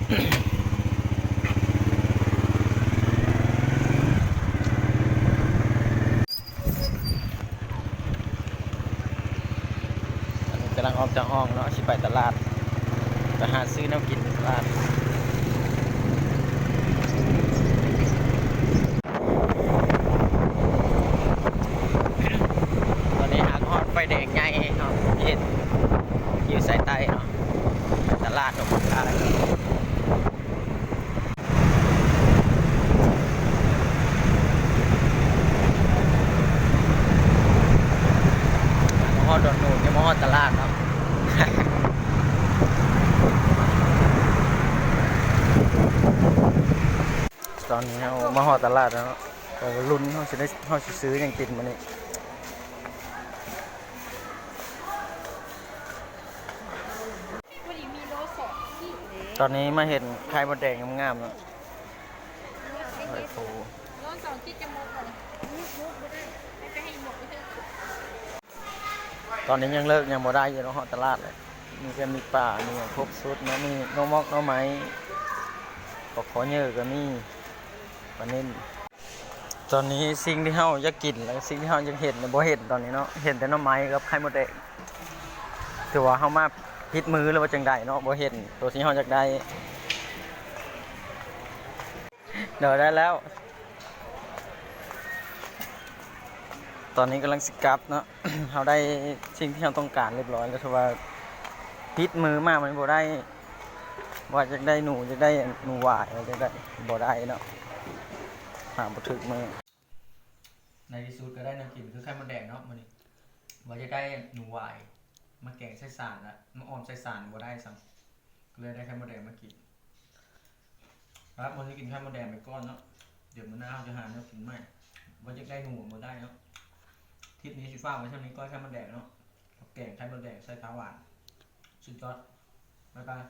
ອັນນີ້ກຳລັງອອກຈາກຫ້ອງເນາະ ຊິໄປຕະຫຼາດ ໄປຫາຊື້ແນວກິນຕະຫຼາດ. ຕອນນີ້ຫາກຮອດໄຟແດງໃຫຍ່ເນາະ ເຫັນວິວສາຍໃຕ້ເນາະ ຕະຫຼາດດອກໄມ້. ມາຮອດດອນໂດນ ຍັງບໍ່ຮອດຕະຫຼາດເນາະ. ຕອນນີ້ເຮົາມາຮອດຕະຫຼາດແລ້ວເນາະ ກໍລຸ້ນເຮົາຊິໄດ້ ເຮົາຊິຊື້ຫຍັງກິນມື້ນີ້. ຕອນນີ້ມາເຫັນໄຂ່ມົດແດງງາມໆເນາະ. ໂອ້ໂຫ ໂລສອງຂີດຈະໝົດບໍ່ນີ້? ໄປໃຫ້ໝົດເດີ. ຕອນນີ້ຍັງເລີກຍັງບໍ່ໄດ້ຢູ່ເນາະ ຮອດຕະຫຼາດແລ້ວ. ມີແຕ່ມີປາ ມີຫຍັງຄົບຊຸດເນາະ ມີໜໍ່ມອກໜໍ່ໄມ້ ປາຄໍ່ເຫຍື້ກໍມີ ປານິນ. ຕອນນີ້ສິ່ງທີ່ເຮົາຢາກກິນ ແລະ ສິ່ງທີ່ເຮົາຢາກເຫັນ ບໍ່ເຫັນຕອນນີ້ເນາະ ເຫັນແຕ່ໜໍ່ໄມ້ກັບໄຂ່ມົດແດງ. ຖືວ່າເຮົາມາຜິດມື້ ຫຼືວ່າຈັ່ງໃດເນາະ ບໍ່ເຫັນໂຕທີ່ເຮົາຢາກໄດ້. ໂດຍ ໄດ້ແລ້ວ. ຕອນນີ້ກຳລັງຊິກັບເນາະ ເຮົາໄດ້ສິ່ງທີ່ເຮົາຕ້ອງການຮຽບຮ້ອຍແລ້ວ ຖືວ່າຜິດມື້ມາ ມັນບໍ່ໄດ້ ວ່າຢາກໄດ້ໜູ ຢາກໄດ້ໜູຫວາຍ ວ່າຢາກໄດ້ ບໍ່ໄດ້ເນາະ ຫາບໍ່ຖືກມື້. ໃນທີ່ສຸດກໍໄດ້ແນວກິນຄືໄຂ່ມົດແດງເນາະມື້ນີ້ ວ່າຢາກໄດ້ໜູຫວາຍ ມາແກງໃສ່ສານ ແລະ ມາອອມໃສ່ສານ ບໍ່ໄດ້ຊ້ຳ ກໍເລີຍໄດ້ໄຂ່ມົດແດງມາກິນ. ຄັບ ມື້ນີ້ກິນໄຂ່ມົດແດງໄປກ່ອນເນາະ ດຽວມື້ໜ້າເຮົາຈະຫາແນວກິນໃໝ່. ວ່າຢາກໄດ້ໜູບໍ່ໄດ້ເນາະ. ຄລິບນີ້ຊິຝາກໄວ້ຊ່ຳນີ້ກ່ອນ ໄຂ່ມົດແດງເນາະ ກັບແກງໄຂ່ມົດແດງໃສ່ຕາຫວານ ສຸດຍອດ. ບາຍບາຍ.